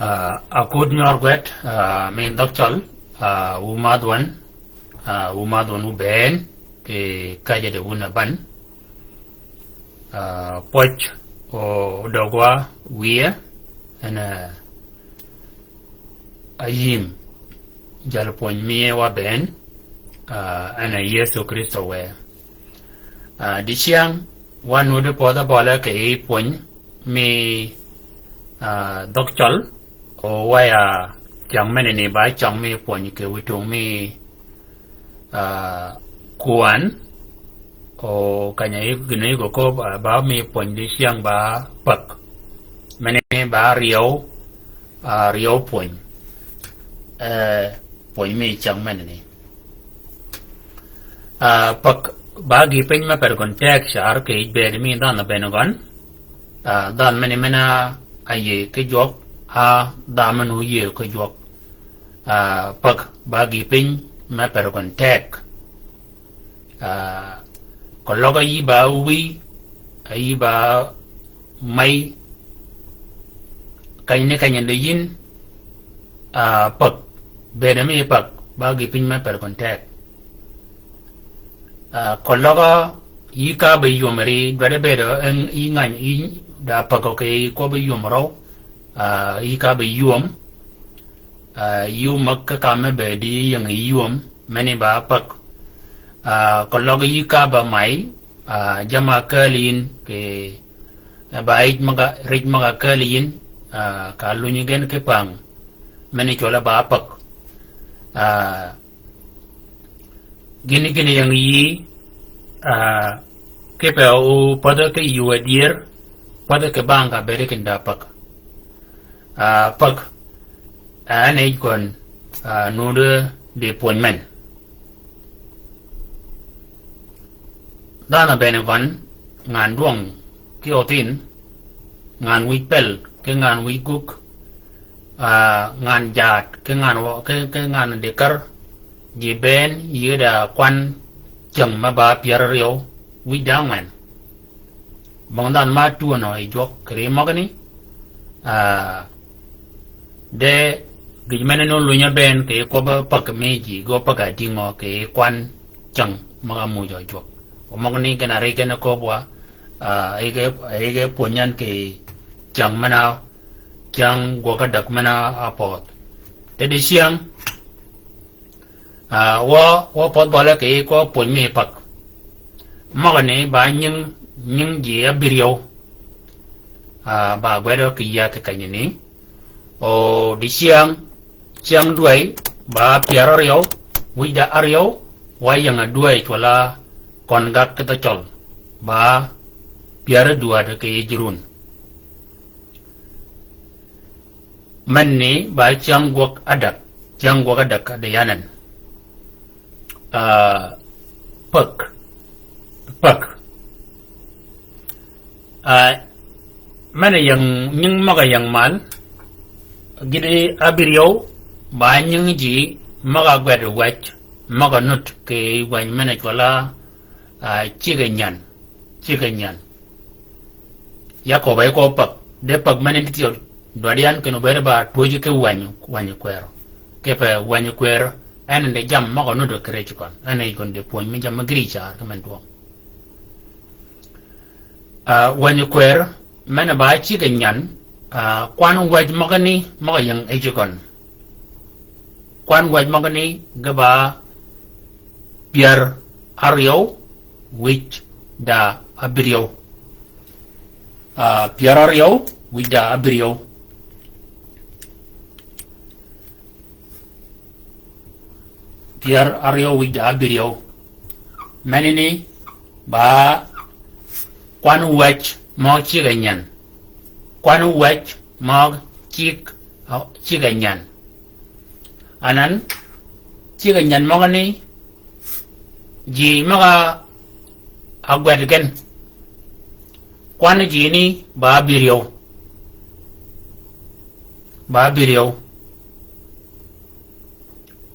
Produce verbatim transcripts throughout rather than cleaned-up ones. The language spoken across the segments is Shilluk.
Ah, akut nywar gwed, ah, mi dhøg cøl, ah, wu madh wan, ah, wu madh wan wu bënn, kì kajade wun aban. Ah, pwøj o døgwa wiye, en, ah, ayim, jal pwöny miye wa bënn, ah, en a Yesu Kristo wë. Ah, dicyäng, wa nuti pödh abøle kì pwöny mi, ah, dhøg cøl, o waya cyäng menani ba cyäng mi pwöny kì wi tung mi, ah, kwan, o kanyayik, gïn yik oköb, ah, ba mi pwöny dicyäng ba päg. Menani ba ryew, ah, ryew pwöny. Eh, pwöny mi cyäng menani. Ah, päg ba gïï piny me per gøn teg car kì yij bëëd mi dhanhø bënn gøn. Ah, dhanhø meni men-a áyïëy ki jwøk, a dhanhø men-a óyïëy ki jwøk. Ah, päg ba gïï piny me per gøn teg. Ah, keløg áyï ba wïy, áyï ba mey, kany ni kany ni yïn, ah, päg, bëëd mi päg, ba gïï piny me per gøn teg. Ah, keløg yï ka be ywöm ri, dwaddi bëëd en yï ngany, yï da päg kì kwøb ywöm røw, ah, yï ka be ywöm, ah, yï omeg ki ka me bëëd yï ying yï ywöm, meni ba päg. Ah, keløg yï ka ba may, ah, jamm-a kääl yïn, kì, eh, ba yij møg-a, rij møg-a kääl yïn, ah, ka lunyi gen ki päng, meni cwøl-a ba päg. Ah, gïn gïn ying yï, ah, kipe o pädhi ki yï wa dyër, pädhi kì bang ka bëëd kì da päg. Ah, päg, ah, en yij gøn, ah, nuti di pwöny men. Dhanhø bënn gøn, ngan dwøng ki öthin, ngan wij pel, ki ngan wij gug, ah, ngan jaat, ki ngan wø-, ki, ki ngan dikär, ji bënn yï da kwan cyäng me ba pyär áryew, wij da ángwen. Bong dhanhø ma twönø yi jwøk kì ri møgani, ah, de gïj mene ni ólunye bënn kì kwøb päg mi ji, gø päg-a dïngø kì kwan cyäng møg-a muuj jwøk. O møgani gen-a ri gen-a köbwa, ah, yige, yige pwönyan kì cyäng men-a, cyäng gwøg ádäg men-a ápödh. Te dicyäng, ah, wø, wø pödh bøle kì kwøb pwöny mi päg. Møgani ba nying, nying ji ábïryew. Ah, ba gwedø kì yäg kì kenyani. O dicyäng, cyäng dwäy, ba pyär áryew, wij da áryew, wa ying-a dwäy cwøl-a køn gag ki dhø cøl. Ba pyär ádwäd kì yij run. Menni ba cyäng gwøg ádäg, cyäng gwøg ádäg di yanen. Ah, päg, päg. Ah, men-a ying, nying møg-a ying mal, gïti ábïryew, ba nying ji møg-a gwed wäj, møg-a nud kì wäny men-a cwøl-a, ah, cigg-a nyän, cigg-a nyän. Yakob a yiko päg, de päg mene ti thyew, dwaddi yan kinni obëëd ba twöjji ki wänyi, wänyi kwërø. Kipe wänyi kwërø, en de jammì møg-a nudd kì rëj gøn, en yij gøn de pwöny mi jammì gïr yi car ki men dwøng. Ah, wänyi kwërø, mene ba cigg-a nyän, ah, kwan wäj møgani, møg-a ying yij gøn. Kwan wäj møgani ge ba pyär áryew, wij da ábïryew. Ah, pyär áryew, wij da ábïryew. Pyär áryew, wij da ábïryew. Menani ba kwan wäj møg cigg-a nyän. Kwan wäj møg cigg, ah, cigg-a nyän. Anan, cigg-a nyän møgani, ji møg-a ágwed gen. Kwan jini ba ábïryew. Ba ábïryew.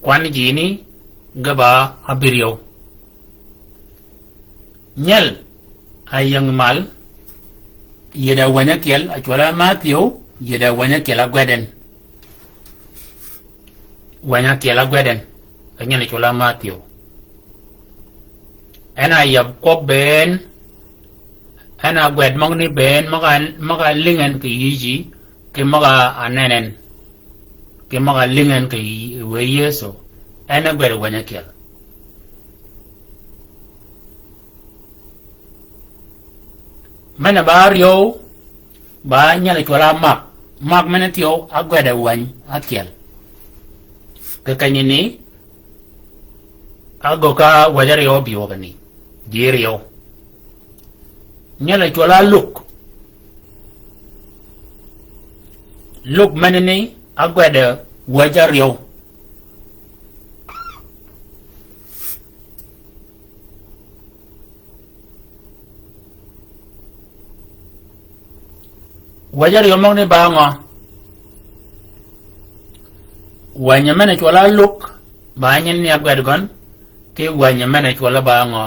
Kwan jini ge ba ábïryew. Nyel, a ying mal, yïd-a wänyi ákyel, a cwøl-a Mathiu, yïd-a wänyi ákyel ágwed en. Wänyi ákyel ágwed en, ka nyel cwøl á Mathiu. En a yab kwøb bënn, en a gwed møgani bënn, møg-a, møg-a lïngi en kì yï ji, kì møg-a nenni en, kì møg-a lïngi en kì yï, wëy Yëso. En a gwed wänyi ákyel. Men-a ba áryew, ba nyel cwøl á Mak. Mak men-a thyew, ágwed wänyi ákyel. Kì kenyani, ágöggi ka wäjji áryew bï wøgani. Ji áryew. Nyel cwøl á Luk. Luk menani, ágwed wäjji áryew. Wäjji áryew møgani ba ngø? Wänyi men-a cwøl á Luk, ba nyel ni ágwed gøn, kì wänyi men-a cwøl á ba ngø?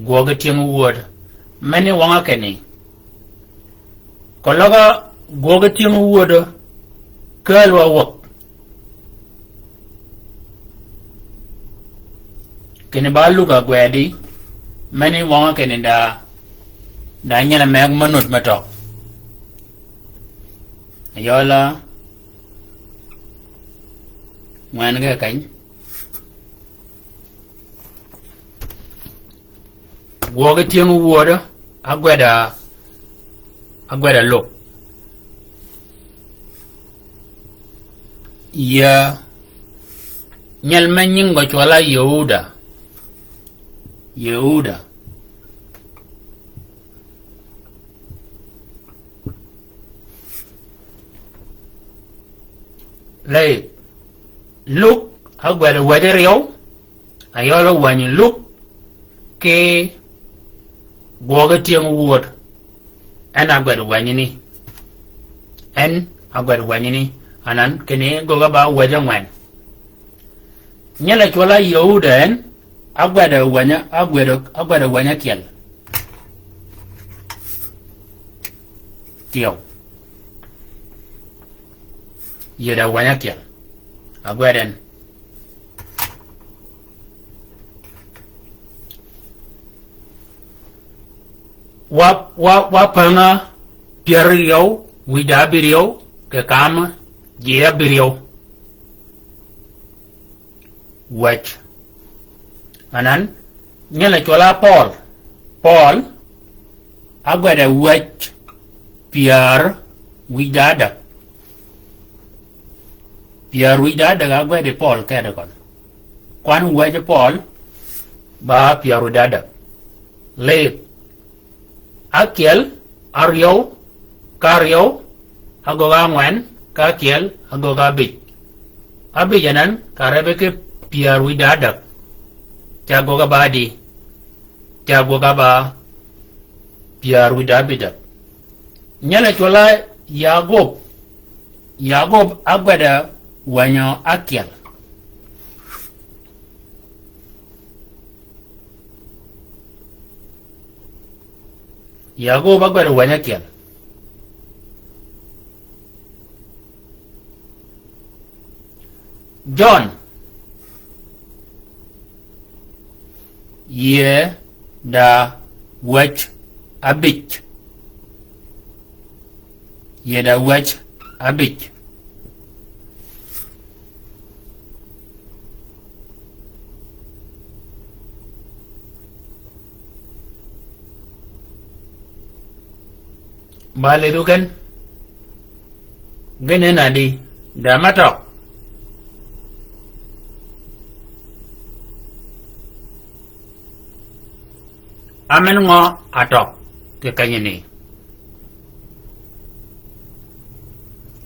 Gwøgi tyëng wödø. Meni wøng-a kinni. Keløg á gwøgi tyëng wödø, kääl wa wäg. Kinni ba Luk a gwedi, meni wøng-a kinni da, da nyel meg me nud me tøg. Yøla, ngwen ge keny. Gwøgi tyëng wödø, ágwed a, ágwed a Luk. Ya, nyel me nying gø cwøl á Yëhuda. Yëhuda. Lëy, Luk, ágwed wäjji áryew, ayøl wänyi Luk, kì gwøgi tyëng wödø. En ágwed wänyi ni. En ágwed wänyi ni. Anan, kinni göggi ba wäjji ángwen. Nyel cwøl á Yëhuda en, ágwed wänyi, ágwed, ágwed wänyi ákyel. Thyew. Yëda wänyi ákyel. Ágwed en. Wa, wa, wa päng-a pyär áryew, wïj da ábïryew, kì kam ji ábïryew. Wäj. Anan, nyel cwøl á Pøøl. Pøøl, ágwed wäj pyär wïj da ádäg. Pyär wïj da ádäg ágwed Pøøl kede gøn. Kwan wäj Pøøl, ba pyär wïj da ádäg. Lëy, ákyel, áryew, ka áryew, ágöggi ángwen, ka ákyel, ágöggi ábïj. Ábïj anan, ka rebe ki pyär wïj da ádäg. Ca ágöggi ba di, ca ágöggi ba pyär wïj da ábïdäg. Nyel cwøl á Yagob. Yagob ágwed wänyi ákyel. Yagob ágwed wänyi ákyel. Jøn. Yie da wäj ábïj. Yie da wäj ábïj. Ba lidhu gen. Gen en adi, da ma tøg. Amen ngø atøg kì kenyani.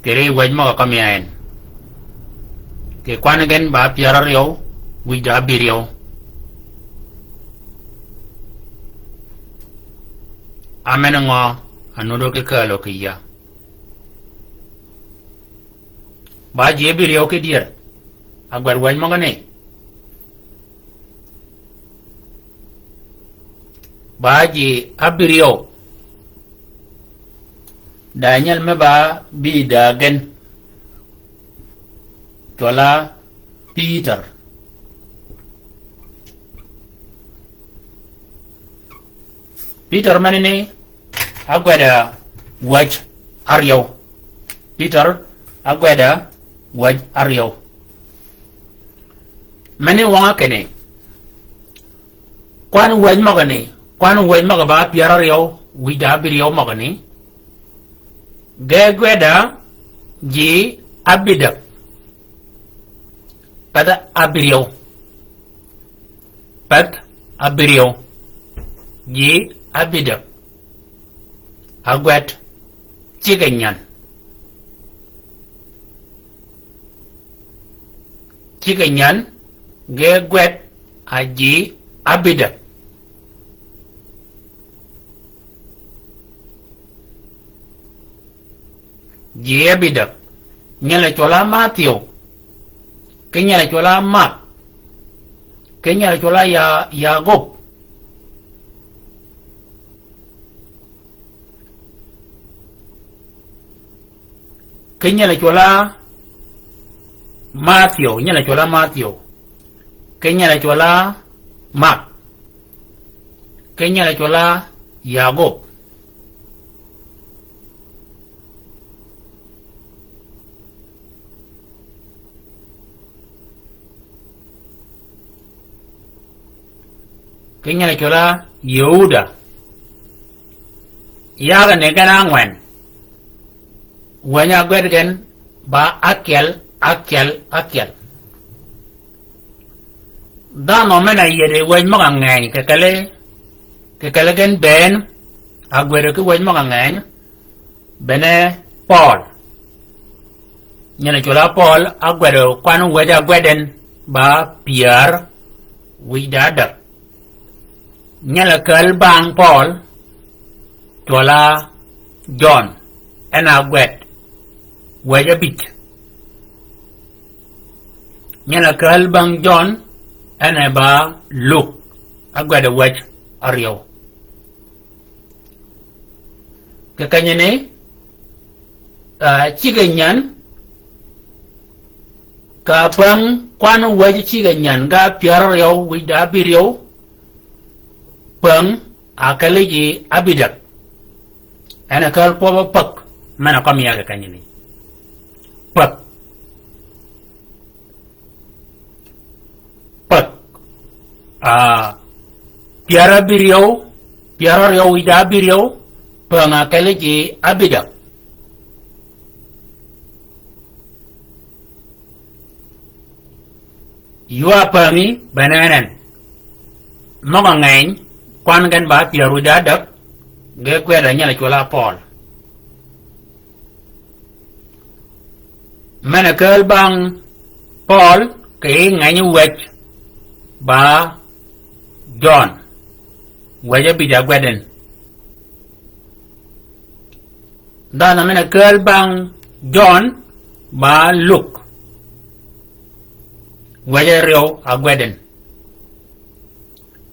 Kì ri wäj møg-a kømmi a en. Kì kwan gen ba pyär áryew, wïj da ábïryew. Amen ngø anudo ki kääl kì yïa. Ba ji ábïryew ki dyër. Ágwed wäj møgani. Ba ji ábïryew. Da nyel me ba bï da gen. cwøl-a Pïtør. Pïtør meni ni, ágwed-a wäj áryew. Pïtør, ágwed-a wäj áryew. Meni wøng-a kinni, kwan wäj møgani, kwan wäj møg-a ba pyär áryew wïj da ábïryew møgani, ge gwed-a ji ábïdäg. Path ábïryew. Path ábïryew. Ji ábïdäg. Ágwed cigg-a nyän. Cigg-a nyän ge gwed a ji ábïdäg. Ji ábïdäg. Nyel-a cwøl-a Mathiu. Ki nyel-a cwøl-a Mak. Ki nyel-a cwøl-a Ya-, Yakob. Ki nyel-a cwøl-a Mathiu, nyel-a cwøl-a Mathiu. Ki nyel-a cwøl-a Mak. Ki nyel-a cwøl-a Yakob. Ki nyel-a cwøl-a Yëhuda. Yagani gen ángwen. Wänyi ágwed gen ba ákyel, ákyel, ákyel. Dhanhø men-a yïëdi wäj møg-a ngeny, kì kelli, kì kelli gen bënn, ágwedø ki wäj møg-a ngeny, bene Pøøl. Nyel-a cwøl-a Pøøl, ágwedø kwan wäj ágwed en, ba pyär, wïj da ádäg. Nyel-a käl bang Pøøl, cwøl-a Jøn, en a ágwed, wäj ábïj. Nyel-a käl bang Jøn, en e ba Luk, ágwed wäj áryew. Kì kenyani, ah, cigg-a nyän, ka päng kwan wäj cigg-a nyän, ga pyär áryew, wïj da ábïryew, päng, a kelli ji ábïdäg. En a käl pwøbø päg, men-a kømmi ya kì kenyani. Päg. Päg. Ah, pyär ábïryew, pyär áryew wïj da ábïryew, päng a kelli ji ábïdäg. Ywa pängi bene en en. Møg-a ngeny, kwan gen ba pyär wïj da ádäg, ge gwed-a nyel-a cwøl-a Pøøl. Men-a käl bang Pøøl, kì yij ngeny wäj ba Jøn. Wäj ábïj ágwed en. Dhanhø men-a käl bang Jøn ba Luk. Wäj áryew ágwed en.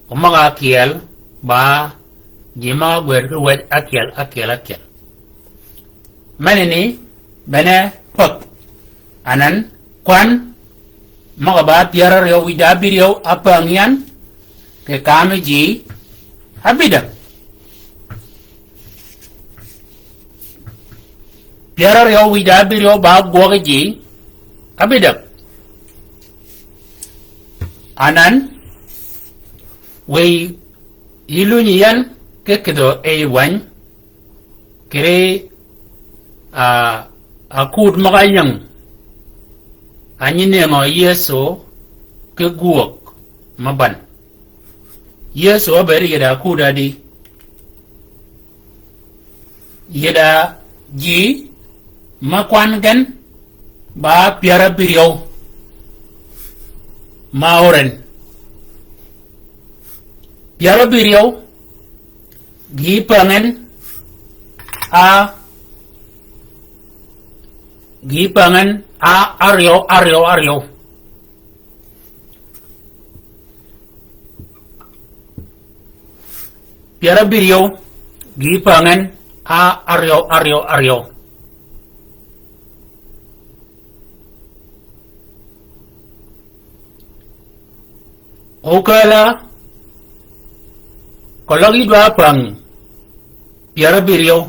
O møg-a ákyel ba ji møg-a ágwed ki wäj ákyel, ákyel, ákyel. Menani, bene päg. Anan, kwan, møg-a ba pyär áryew wïj da ábïryew ápäng yan, kì kaami ji ábïdäg. Pyär áryew wïj da ábïryew ba gwøgi ji ábïdäg. Anan, wiy yï lunyi yan ki kïdhø yi wäny, kiri, ah, akud møg-a ying, a nyi nëngø Yëso ki gwøg mø bän. Yëso ábëëd yïdha akud adi? Yïdha ji mø kwan gen ba pyär ábïryew. Ma oren. Pyär ábïryew. Gi pängen a, gi pängen a áryew, áryew, áryew. Pyär ábïryew, gi pängen a áryew, áryew, áryew. Okääl-a, keløg yï dwa päng pyär ábïryew.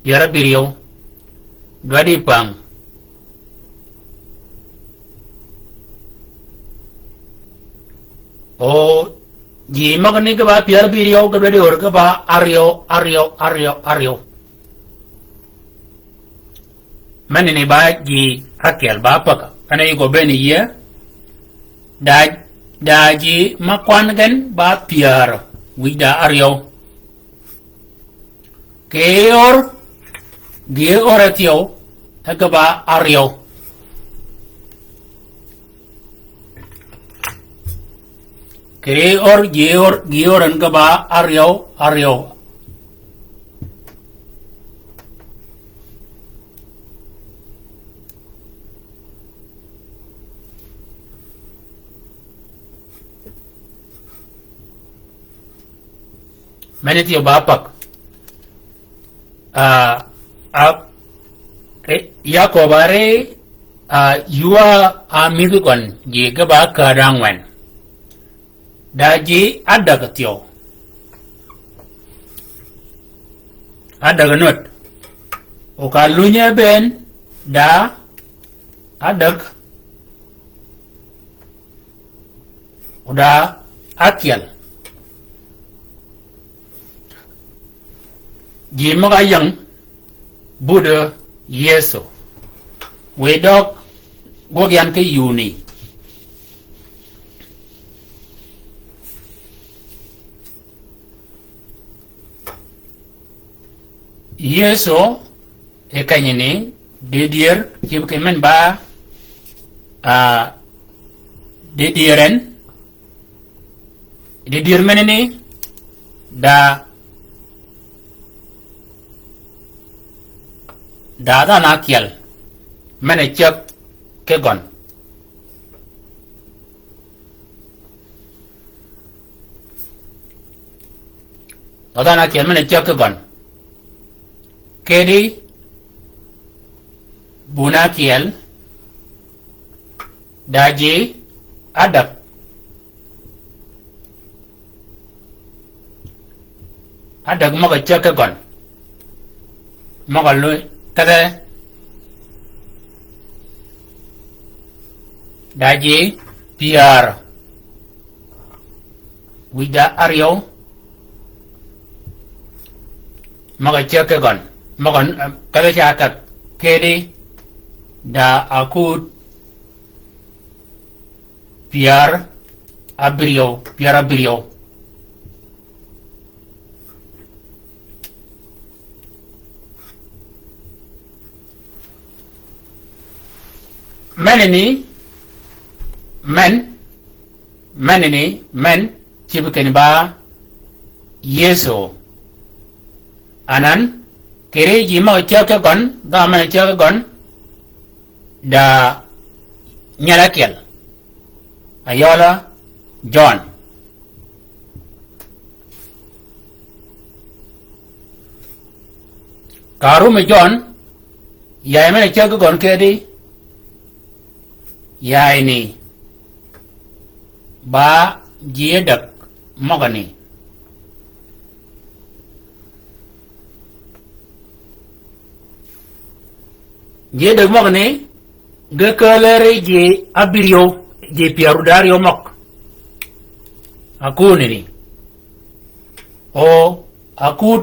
Pyär ábïryew. Dwa di päng. O, ji møgani ge ba pyär ábïryew ge dwa di ör ge ba áryew, áryew, áryew, áryew. Meni ni ba ji ákyel ba päg. Kane yï gø beni yie. Da, da ji ma kwan gen ba pyär wïj da áryew. Kì ör, gï ör e thyew, e ge ba áryew. Kì ör, gï ör, gï ör en ge ba áryew, áryew. Meni thyew ba päg. A, a, e, Yakøb áree, a, ywa a mïdhi gøn ji ge ba käd ángwen. Da ji ádäg thyew. Ádäg nöt. O ka lunye ben da ádäg. O da ákyel. Ji møg-a ying budø Yëso. Wiy døg gwøg yan ki yuni. Yëso e kenyini, didyer, cïb ki men ba, a, didyer en, didyer meneni, da, da dhanhø ákyel, men e cäg ki gøn. Dhanhø ákyel men e cäg ki gøn. Kedi bun ákyel, da ji ádäg. Ádäg møg-a cäg ki gøn. Møg-a lu kedhe. Da ji pyär wïj da áryew. Møg-a cäg ki gøn. Møg-a, em, kedhe ca käg kedi da akut pyär ábïryew, pyär ábïryew. Meneni, men, meneni, men, cïb kinni ba Yëso. Anan, kiri ji møg-a cäg ki gøn, dhanhø men cäg ki gøn, da nyel ákyel. Ayøla Jøn. Ka rum yi Jøn, yayi men-a cäg ki gøn kedi, yayi ni, ba ji ádäg møgani. Ji ádäg møgani, ge kääleri ji ábïryew, ji pyär wïj da áryew møg. Akunani. O akut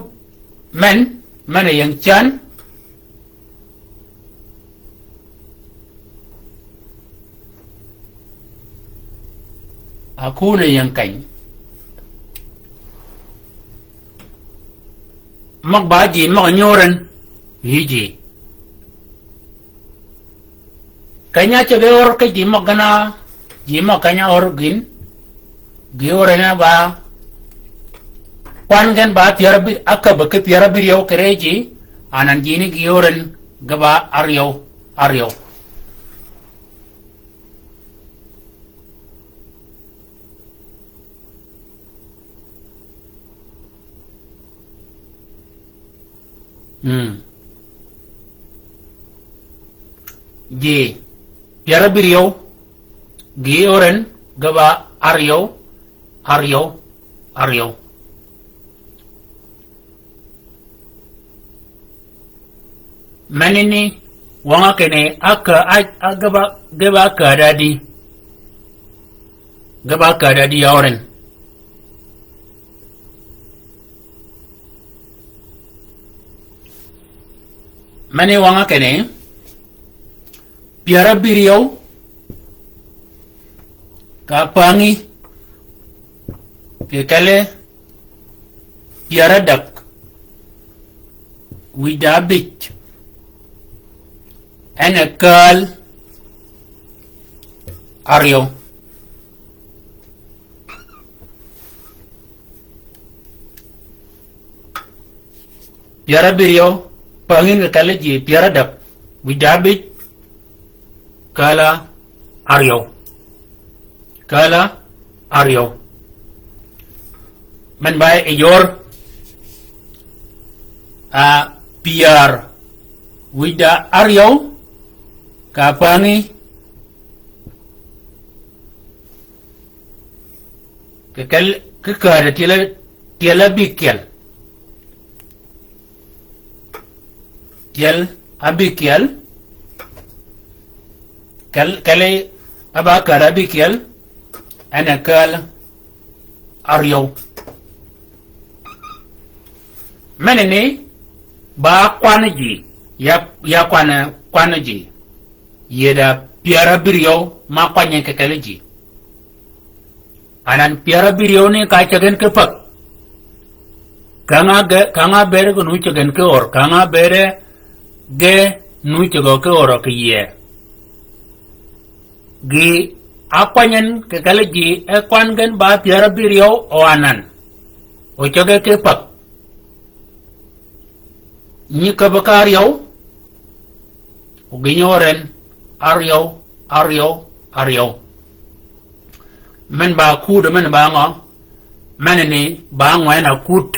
men, men-a ying cän, akun-a ying keny. Møg ba ji møg-a nyören yï ji. Keny-a áceg e ör ki ji møg gen-a, ji møg keny-a ör gïn, gï ör en ba, kwan gen ba pyär ábï-, ákäb ki pyär ábïryew kere ji, anan ji ni gï ör en ge ba áryew, áryew. Mm. Pyär ábïryew, gï óren ge ba áryew, áryew, áryew. Menani wøng-a kinni, a käd, a, a, ge ba, ge ba käd ádï. Ge ba käd ádï ya óren. Menani wøng-a kinni, pyär ábïryew, ka ápängi, kì kelli, pyär ádäg, wïj da ábïj, en a kääl áryew. Pyär ábïryew, pängi kì kelli ji pyär ádäg, wïj da ábïj, kääl áryew. Kääl áryew. Men ba e yor, a, pyär wïj da áryew, ka ápängi, kì kelli, kì käd tyel, tyel ábïkyel. Tyel ábïkyel. Kel-, kelli a ba käd ábïkyel, en a kääl áryew. Menani ba kwan ji, ya, ya kwan, kwan ji. Yïe da pyär ábïryew ma kwany kì kelli ji. Anan pyär ábïryew ni ka áceg gen ki päg. Ka ngà ge, ka ngà bëëde ge nu ceg gen ki or, ka ngà bëëde ge nu ceg ki or kì yïe. Gï ákwany en kì kelli ji e kwan gen ba pyär ábïryew o anan. O cege ki päg. Nyi käbbi ka áryew, o gï nyi óren, áryew, áryew, áryew. Men ba kud, men ba ngø, menani ba ngwen a kud.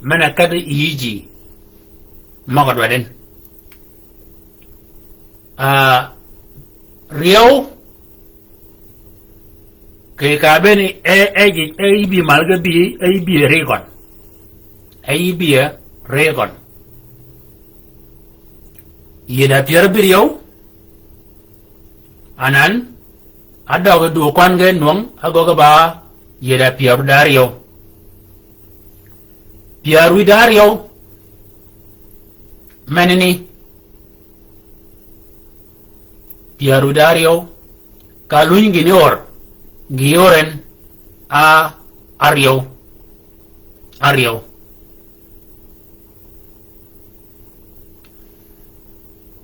Men a kedhi yï ji. Møg-a dwaddi en. A, ryew, kì ka bene e, e, e, e, ibi mal ge bi, e, ibi ri gøn. E, ibi ri gøn. Yïe da pyär ábïryew, anan, a døg du kwan ge nwøng, a gøggi ba, yïe da pyär da áryew. Pyär wïj da áryew, menani, pyär wïj da áryew, ka lunyi gïn i or, gï or en, a, áryew, áryew.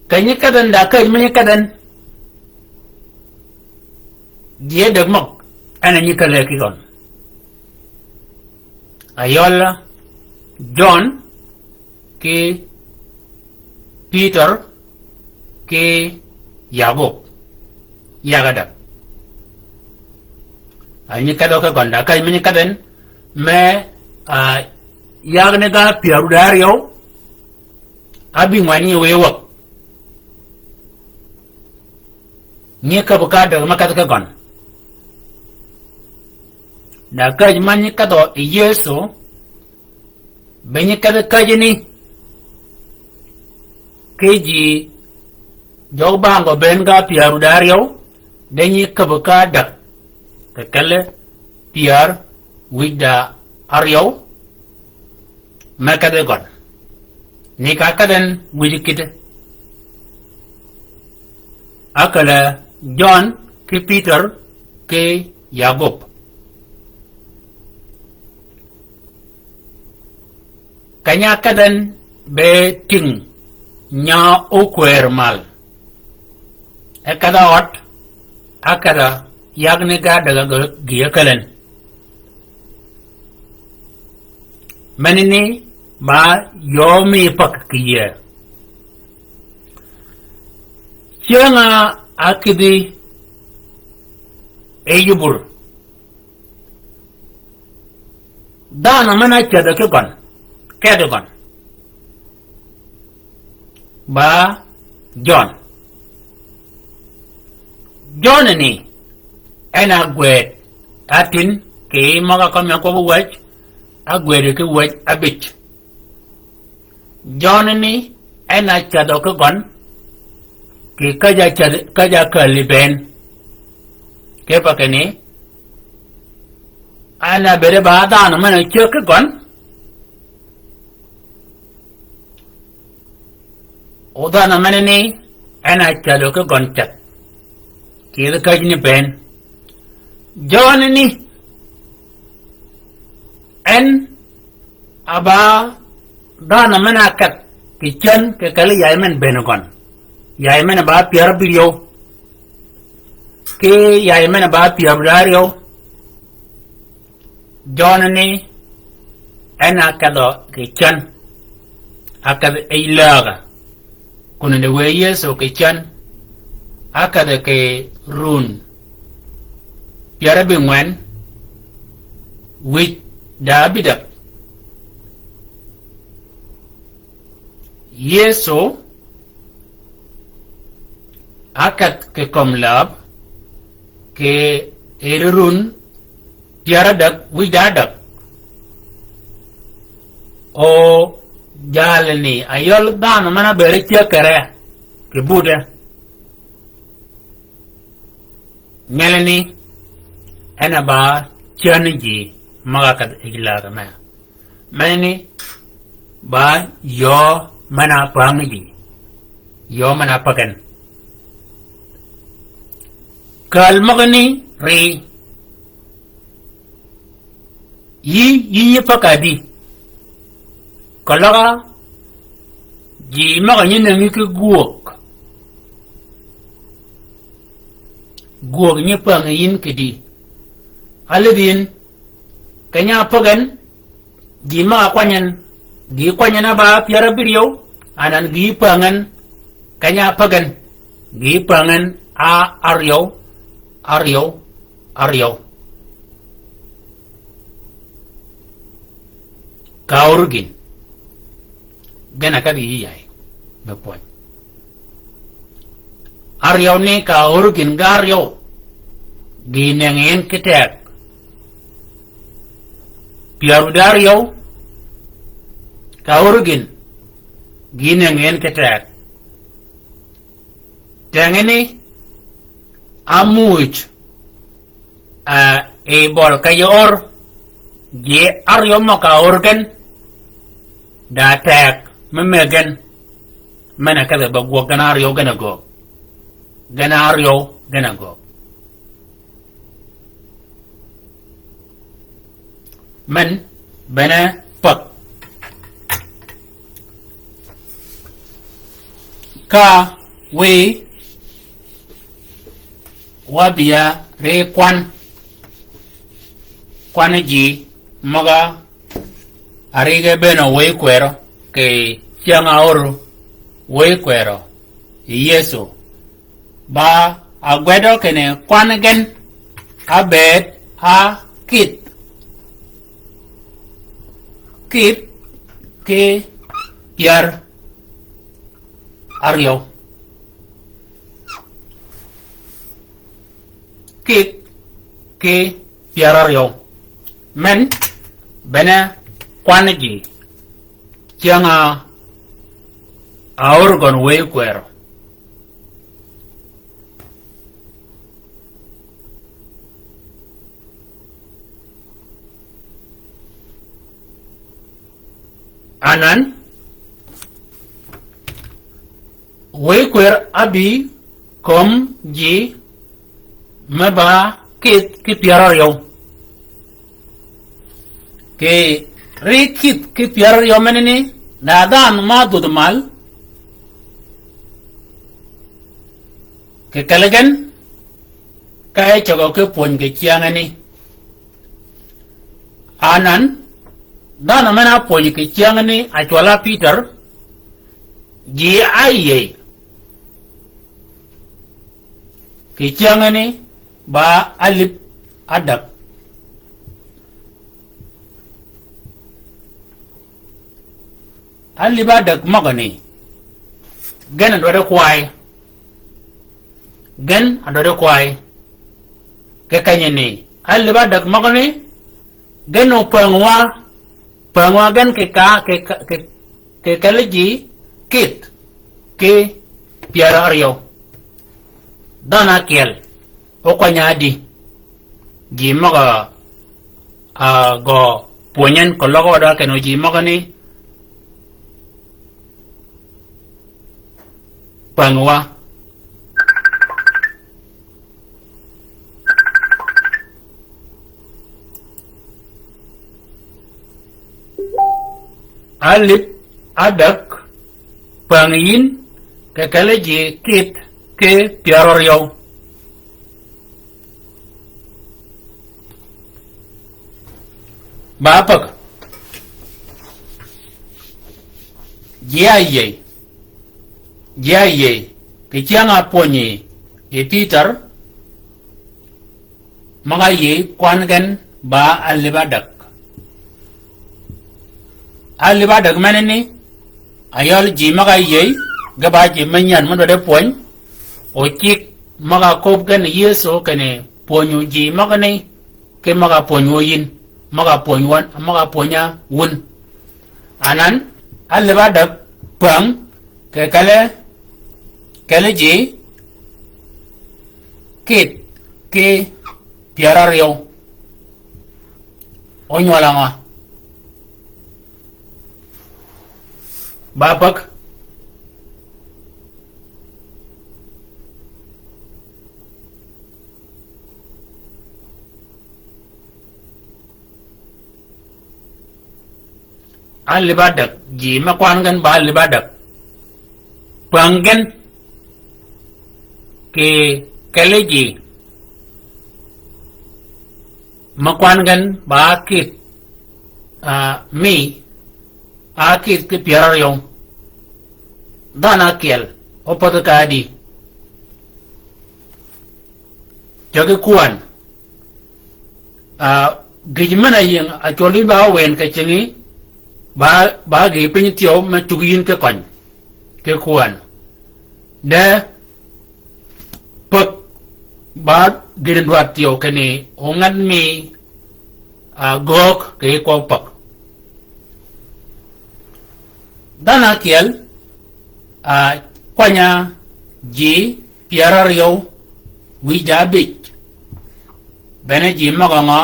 Ka nyi kedhen da käj me nyi kedhen, gï ádäg møg, en a nyi kelli ki gøn. A yøl John, ki Peter, ki Yakob. Yag ádäg. A nyi kedhø ki gøn da käj me nyi kedhen, me, a, yag ni ga pyär wïj da áryew, ábïngwen nyi wiy wäg. Nyi käbbi ka ádäg me kedhi ki gøn. Da käj ma nyi kedhø yi Yëso, be nyi kedhi käjji ni, ki ji jøg bangø bënn ga pyär wïj da áryew, de nyi käbbi ka ádäg, kì kelli pyär wïj da áryew, me kedhi gøn. Ni ka kedhen wïj kïdhi. Ákälli John, ki Peter, ki Yakob. Keny-a ákedhen be tïng nya ókwër mal. E kedh-a ød, ákedh-a yag ni ga ádäg gï ákälän. Menani ba yø mi päg kì yïe. Cyäng-a ákïdhi e yï bur. Dhanhø men-a ácädhø ki gøn, kedhi gøn. Ba Jøn. Jøn ni, en a gwed, a tin, kì møg-a kømmi a kwøbbi wäj, a gwed kì wäj abij. Jøn ni, en a cädhø ki gøn, kì käjj-a cädh-, käjj-a källi bënn. Kipe kinni, en a bëëde ba dhanhø men-a cäg ki gøn, O dhanhø menani, en a cädhø ki gøn ceth, kì yij käjji ni bënn. Jøn ni, en a ba dhanhø men-a kedh kì cän kì kelli yay men bënn gøn. Yay men ba pyär ábïryew, kì yay men ba pyär ábïdaryew. Jøn ni, en a kedhø kì cän, a kedh yij lägø. Kun di wë Yëso kì cän, a kedh kì run pyär ábïngwen, wïj da ábïdäg. Yëso a kedh kì kömi läb, kì yij run pyär ádäg wïj da ádäg. O jalni, a yøl dhanhø men-a bëëd cäg kere, kì budde. Ngelli ni, en a ba cän ji møg-a kedh yij lägø me. Menani ba yöö men-a päng ji. Yöö men-a pägen. Kääl møgani ri. Yï, yï, yï päg kadi. Keløg-a ji møg-a nyi nëngi ki gwöög. Gwöög nyi päng yïn kidi. Álidh yïn. Keny-a pägen, ji møg-a kwany en, gï kwany en a ba pyär ábïryew, anan gï päng en, keny-a pägen, gï päng en a áryew, áryew, áryew. Ka ör gïn. Gen a kedhi yï yay. Me pwöny. Áryew ni ka ör gïn ga áryew. Gï nëngi en ki teg. Pyär wïj da áryew. Ka ör gïn. Gï nëngi en ki teg. Tengeni, ámuuj, a, yi bøl kej ör, ji áryew møg-a ör gen, da teg, me mëggi gen, men-a kedhi be gwøg gen áryew gen a göög. Gen áryew gen a göög. Men, bene päg. Ka wiy wa bïa ri kwan. Kwan ji møg-a árige bënn wëy kwërø, kì cyäng-a ör wëy kwërø, Yëso. Ba ágwedø kinni kwan gen ábëëd á kïdh. Kïdh ki pyär áryew. Kïdh ki pyär áryew. Men bene kwan ji. Cyäng-a ör gøn wëy kwërø. Anan, wëy kwër ábï kömi ji me ba kïdh ki pyär áryew. Kì ri kïdh ki pyär áryew menani, na dhanhø ma dhwödh mal, kì kelli gen, ka e cøgø ki pwöny kì cyängani. Anan, dhanhø men-a pwöny kì cyängani, acwøl-a Pïtør, ji áyïëy. Kì cyängani ba álïb ádäg. Álïb ádäg møgani. Gen a dwaddi kwayi. Gen a dødi kwayi. Kì kenyi ni, alïb ádäg møgani, gen o pängi wa, pängi wa gen kì ka, kì ka, kì, kì kelli ji kïdhi ki pyär áryew. Dhanhø ákyel, ókwany ádï. Ji møg-a, a, gø pwönyi en keløg wa dø kenni ji møgani, pängi wa. Alïb ádäg, pängi yïn, kì kelli ji kïdhi ki pyär áryew. Ba päg. Ji áyïëy. Ji áyïëy. Kì cyäng-a pwönyi yi Pïtør, møg-a áyïëy kwan gen ba alïb ádäg. Alïb ádäg menani, a yøl ji møg-a áyïëy, ge ba ji me nyän mø dwaddi pwöny, o cigg møg-a köbbi gen Yëso kinni pwönyu ji møgani, ki møg-a pwönyu yïn, møg-a pwönyu wøn, møg-a pwönyi wun. Anan, alïb ádäg päng, kì kelli, kelli ji kïdhi ki pyär áryew. Ónywøl angø? Ba päg. Alïb ádäg, ji me kwan gen ba alïb ádäg. Päng gen kì kelli ji me kwan gen ba kïdhi, a, mi, a kïdhi ki pyär áryew. Dhanhø ákyel, ópädhi ka ádï. Cägi kwän. A, gïj men-a yïng a cwøl yïn ba wen kì cingi, ba, ba gï piny thyew me cuggi yïn ki køny, ki kwän. De päg ba gïn dwaddi thyew kinni o ngan mi, a, göög kì kwøb päg. Dhanhø ákyel, a, kwany-a ji pyär áryew wïj da ábïj. Bene ji møg-a ngø?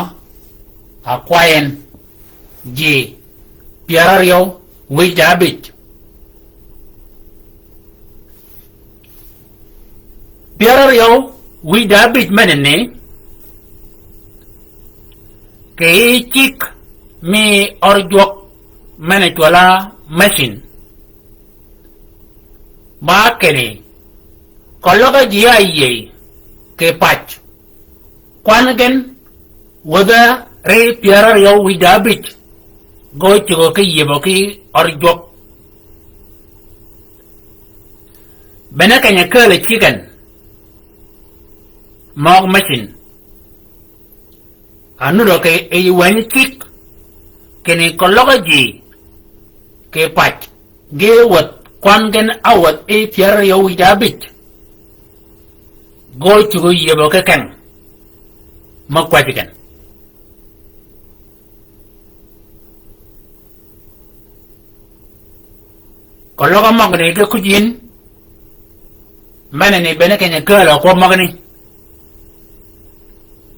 Akwayi en. Ji pyär áryew wïj da ábïj. Pyär áryew wïj da ábïj menani, kì yij cigg mi ør jwøk men-a cwøl-a machine. Ba kinni, keløg ji áyïëy kì pac, kwan gen wädhi ri pyär áryew wïj da ábïj, ge ócuggi ki yïëbø ki ør jwøk. Bene keny-a kääl-a cigg en møg machine. Anudd-a kì yij wänyi cigg kinni keløg ji kì pac ge wädh kwan gen áwädh yi pyär áryew wïj da ábïj. Ge ócuggi yïëbø ki keng me kwäjji gen. Keløg møgani ge kuj yïn, menani bene keny-a kääl-a kwøb møgani.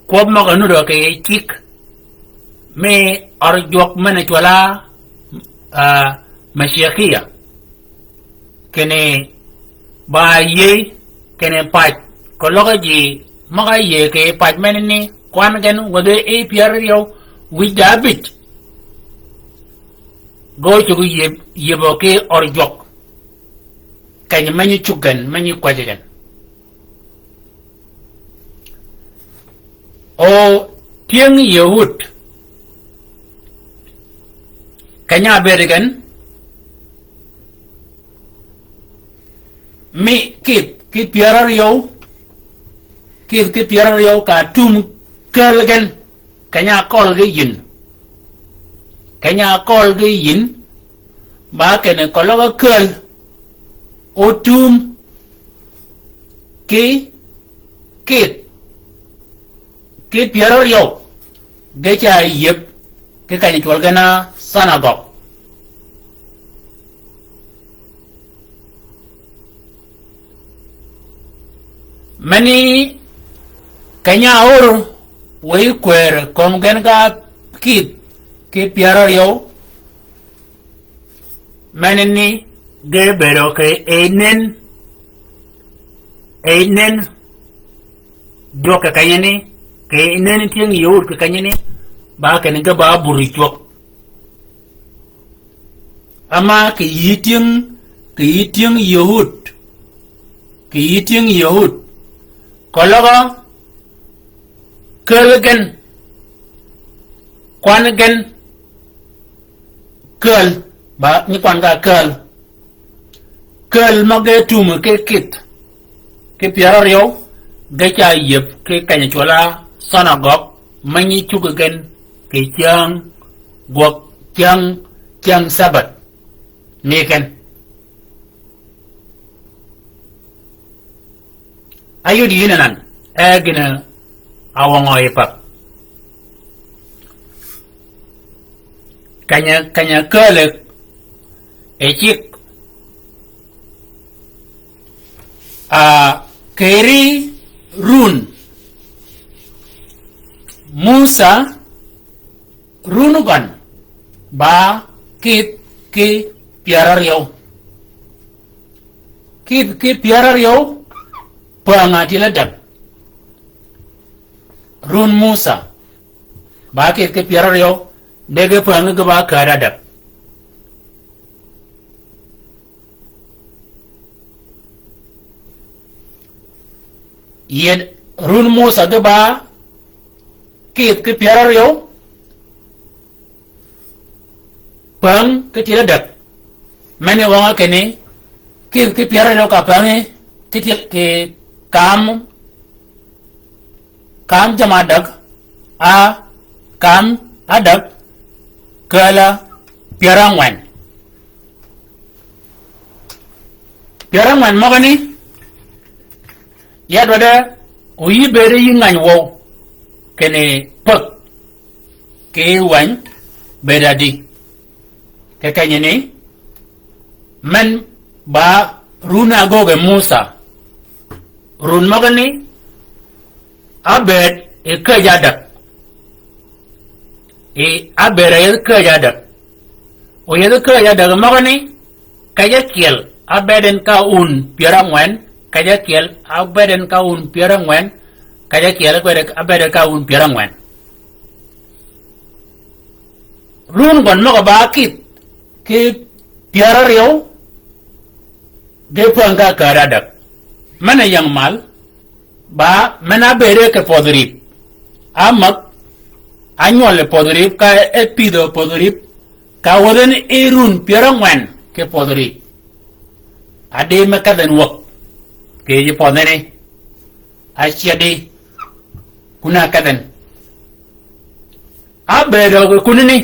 Kwøb møg-a nudd-a kì yij cigg mi ør jwøk men-a cwøl-a, a, Mashiakia. Kinni ba yïëy, kinni pac, keløg ji møg-a yïëy kì pac menani, kwan gen wädhi yi pyär áryew wïj da ábïj. Ge ócuggi yïëb-, yïëbø ki ør jwøk. Keny me nyi cuggi gen, me nyi kwäjji gen. O tyëng Yëhud, keny-a ábëëd gen, mi kïdhi ki pyär áryew, kïdhi ki pyär áryew ka tum kääl gen, keny-a ákøl ge yïn. Keny-a ákøl ge yïn, ba kinni keløg kääl, ótum ki kïdh ki pyär áryew ge ca yieb ki keny-a cwøl gen-a thanagøg. Meni keny-a áör wëy kwër kömi gen ga kïdh ki pyär áryew, meni ni ge bëëdø kì yij nen, yij nen jwøk kì kenyani, kì yij nen tyëng Yëhud kì kenyani, ba kinni ge ba bur yi cwøk. Ama kì yï tyëng, kì yï tyëng Yëhud, kì yï tyëng Yëhud, keløg käl gen, kwan gen, käl, ba nyi kwan ka käl. Käl møg-a tum ki kïdh ki pyär áryew ge ca yieb ki keny-a cwøl-a thanagøg, me nyi cuggi gen kì cyäng gwøg, cyäng, cyäng Sabbath. Ni ken. Áyod yïn anan, e gïn-a wøngø yi päg. Keny-a, keny-a kääl-a yi cigg, a, keri run Musa, run gøn ba kïdh ki pyär áryew. Kïdh ki pyär áryew päng-a tyel ádäg. Run Musa ba kïdh ki pyär áryew, de ge päng-a ge ba kääd ádäg. Yie run Musa ge ba kïdh ki pyär áryew päng ki tyel ádäg. Meni wøng-a kinni kïdh ki pyär áryew ka pängi ki tyel, kì kam, kam jamm-a ádäg, a kam ádäg, kääl-a pyär ángwen. Pyär ángwen møgani, ya dwaddi oyï bëëd yï ngäny wøw, kinni päg kì wäny bëëd ádï. Kì kenyani, men ba run-a ágöggi Musa. Run møgani, ábëëd yi käjj ádäg. Yi ábëëd yi yethi käjj ádäg. O yethi käjj ádäg møgani, käjj ákyel ábëëd en ka wun pyär ángwen, käjj ákyel ábëëd en ka wun pyär ángwen, käjj ákyel ábëëd, ábëëd en ka wun pyär ángwen. Run gøn møg-a ba kïdh ki pyär áryew, ge päng ka kääd ádäg. Men-a ying mal, ba men-a ábëëde kì pödhi rïp. Ámäg, ánywøl yi pödhi rïp, ka e pïdhø pödhi rïp, ka wädhi en yi run pyär ángwen kì pödhi rïp. Ádï me kedh en wäg kì yij pödhani, áceddi kun-a kedh en. Ábëëdø kì kunani,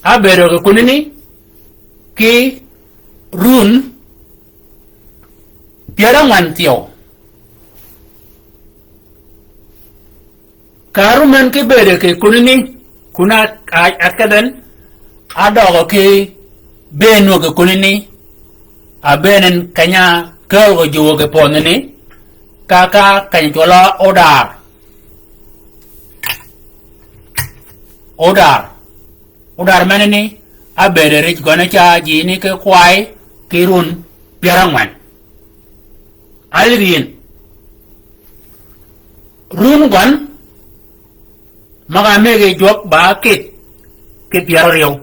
ábëëdø kì kunani ki run pyär ángwen thyew. Ka rum en ki bëëdø kì kunani, kun-a, a, a kedh en, ádøgø kì bëën wøg kì kunani, a bëën en keny-a kääl gø jwøk kì pödhani, ka, ka keny-a cwøl-a odar. Odar. Odar menani, ábëëd rij gøn-a ca jini ki kwayi ki run pyär ángwen. Áyïdhi yïn. Run gøn, møg-a mëggi jwøk ba kïdh ki pyär áryew.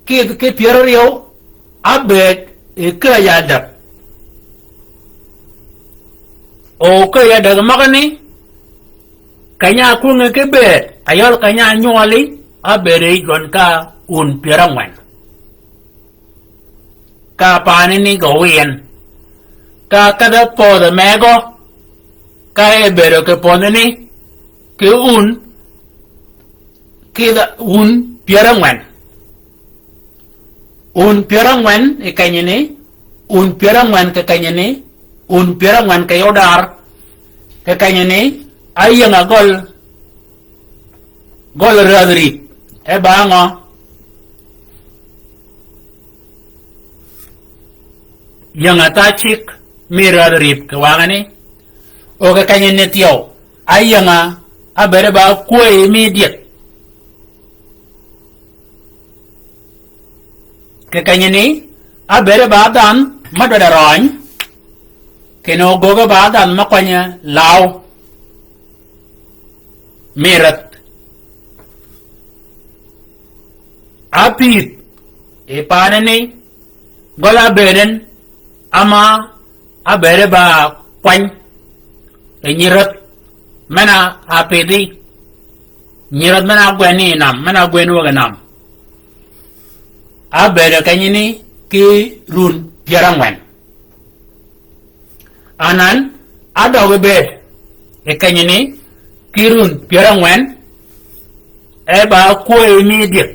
Kïdh ki pyär áryew, ábëëd yi käjj ádäg. O käjj ádäg møgani, keny-a ákwöngi ki bëëd, ayøl keny-a ánywøli, ábëëd yi gøn ka wun pyär ángwen. Ka paani ni gø wïn. Ka kedh-a pödhi megø, ka e bëëdø kì pödhani, kì wun, kïdh wun pyär ángwen. Wun pyär ángwen yi kenyani, wun pyär ángwen kì kenyani, Un pyär ángwen kì yodar, kì kenyani, áyïënga gøl, gøl räädh rïp, e ba ngø, yïënga tha cigg mi räädh rïp kì wangani, o kì kenyani thyew, áyïënga, ábëëde ba kwäyi mi dyëg. Kì kenyani, ábëëde ba dhanhø, ma dwaddi røny, kinni ogöggi ba dhanhø ma kwany law, mi rädh. Ápïdh, yi paanani, gøl ábëëd en, ama, ábëëde ba kwany, e nyi rädh, men-a ápïdhi, nyi rädh men-a ágwenni yi nam, men-a ágwenni wäg yi nam. Ábëëd kenyani ki run pyär ángwen. Anan, ádøggi bëëd, yi kenyani, ki run pyär ángwen, e ba kwäyi mi dyëg.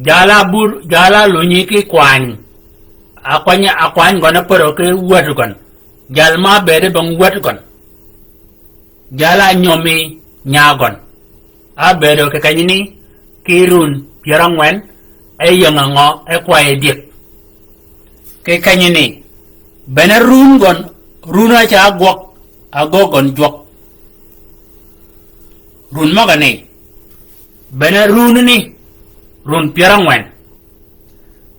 Jal-a bur, jal-a lunyi ki kwany. Akwany, akwany gøn ápärø ki wäd gøn. Jal ma ábëëde bong wäd gøn. Jal-a nyømi nya gøn. Ábëëdø kì kenyani, ki run pyär ángwen, e yïënga ngø, e kwayi dyëg. Kì kenyani, bene run gøn, run-a ca ágwøg, ágöggi gøn jwøk. Run møgani, bene run ni, run pyär ángwen.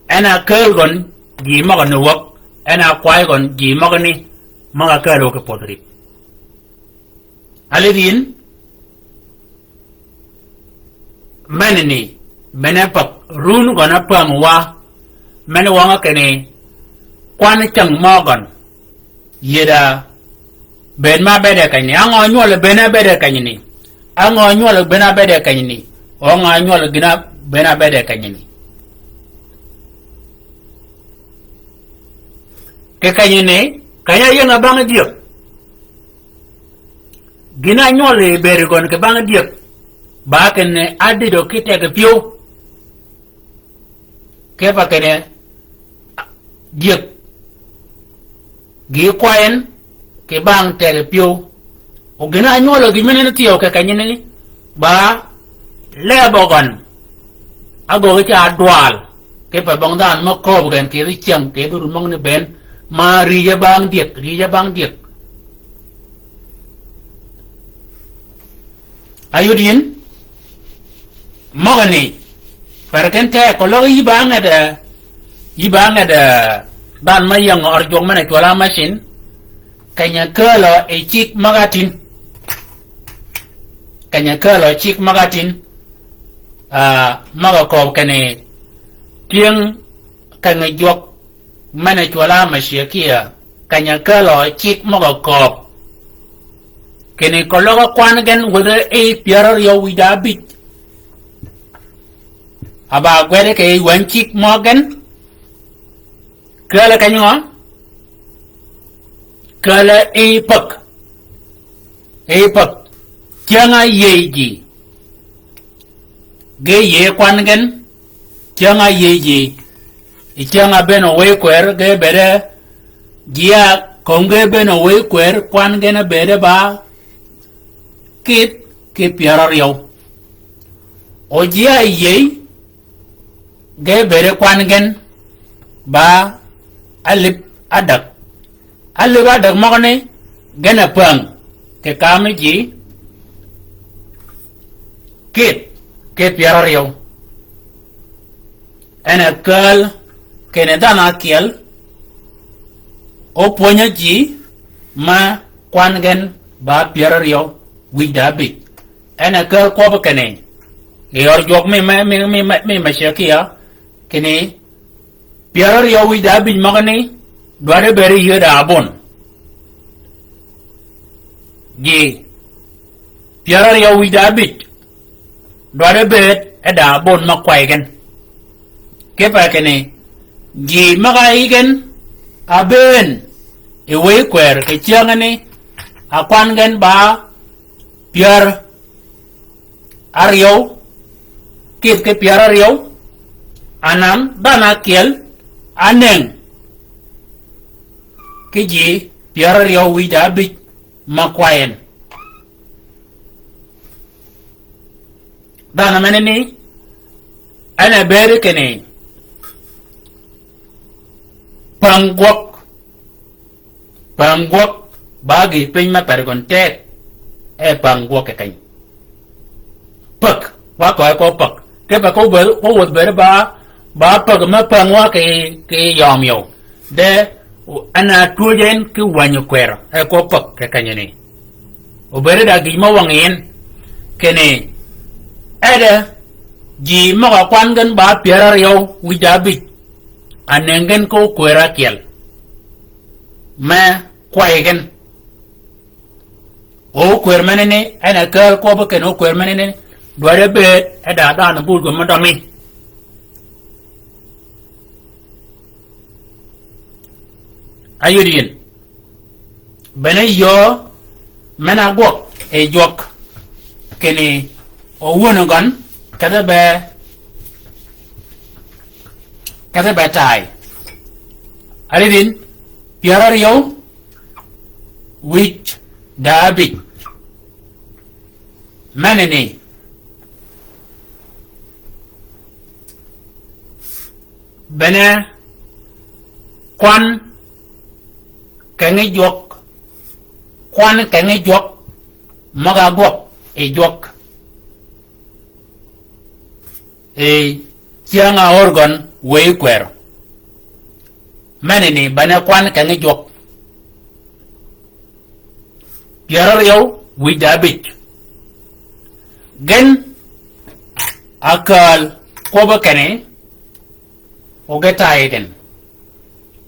En a kääl gøn, ji møgani wäg, en a kwayi gøn, ji møgani, møg-a kääl wäg kì pödh rïp. Alidhin, menani, bene päg, run gøn ápäng wa, men wøng-a kinni, kwan cäng mø gøn, yïëd-a, bëëd ma ábëëde kenyani, á ngø nywøl bëëd ma ábëëde kenyani, á ngø nywøl bëëd ma ábëëde kenyani, o ngø nywøl gïn-a bëëd ma ábëëde kenyani. Kì kenyani, keny-a áyïënga bang dyëg. Gïn-a nywøl yi bëëd gøn kì bang dyëg. Ba kinni ádïdø ki tegø pyëw. Kipe kinni dyëg. Gï kwayen kì bang tegø pyëw. O gïn-a nywøl gïn men ni thyew kì kenyani. Ba lebø gøn. Ágöggi ca dwal. Kipe bong dhanhø ma kööb gen kì yij cyäng kì yij run møgani bënn. Ma rïje bang dyëg, rïje bang dyëg. Ayud yin, møgani, per ken te, keløg yï ba nged, yï ba nged, dhanhø ma ying ør jwøk men-a cwøl-a macin, keny-a kääl-a yi cigg møg-a tïn. Keny-a kääl-a yi cigg møg-a tïn, ah, møg-a kööb kinni tyëng keny-a jwøk men-a cwøl-a macekiya, keny-a kääl-a yi cigg møg-a kööb. Kinni keløg kwan gen wädhi yi pyär áryew wïj da ábïj. A ba gwed kì yij wänyi cigg mø gen. Kääl-a keny ngø? Kääl-a yi päg. Yi päg. Cyäng-a áyïëy ji. Ge yïëy kwan gen, cyäng-a áyïëy ji, yi cyäng-a ábëën wëy kwër, ge bëëde, ji-a kömi ge ábëën wëy kwër, kwan gen ábëëde ba, kït, ki pyär áryew. O ji-a áyïëy, ge ábëëde kwan gen, ba, álïb ádäg. Álïb ádäg møgani, gen a päng, kì kaami ji, kït, ki pyär áryew. En a kääl, kinni dhanhø ákyel, opwönyi ji, ma kwan gen ba pyär áryew, wïj da ábïj. En a kääl kwøb kinni, yi ør jwøk mi, mi, mi, mi, mi, mi macekiya, kinni, pyär áryew wïj da ábïj møgani, dwaddi bëëd yïëy da ábon. Ji, pyär áryew wïj da ábïj, dwaddi bëëd e da ábon ma kwayi gen. Kipe kinni, ji møg-a yï gen, ábëën, yi wëy kwër kì cyängani, a kwan gen ba, pyär áryew, kït ki pyär áryew, anan dhanhø ákyel, ánëng, ki ji pyär áryew wïj da ábïj ma kwayen. Dhanhø menani, en a bëëd kinni päng gwøg. Päng gwøg, ba gïï piny me per gøn teg, e päng gwøg kì keny. Päg, wa kø e ko päg. Kipe ko bë-, ko wädh bëëd ba, ba päg me päng wa kì, kì yømyøw. De, en a twöj en ki wänyi kwërø, e ko päg kì kenyani. Obëëd da gïj me wängi en, kinni, e de, ji møg-a kwan gen ba pyär áryew wïj da ábïj. Anëng gen ki okwër ákyel. Me kwayi gen. Okwër menani, en a kääl kwøbbi kinni okwër menani, dwaddi bëëd, e da dhanhø bur gø me dømi. Ayod yin. Bene yöö men-a gwøg yi jwøk kinni owönø gøn kedhe be, kedhe be taay. Aridin, pyär áryew wïj da ábïj. Menani, bene kwan kengi jwøk, kwan kengi jwøk, møg-a gwøg yi jwøk. Yi cyäng-a Oregon wëy kwërø. Menani bene kwan kengi jwøk. Pyär áryew wïj da ábïj. Gen a kääl kwøbbi kinni, o ge tayi gen.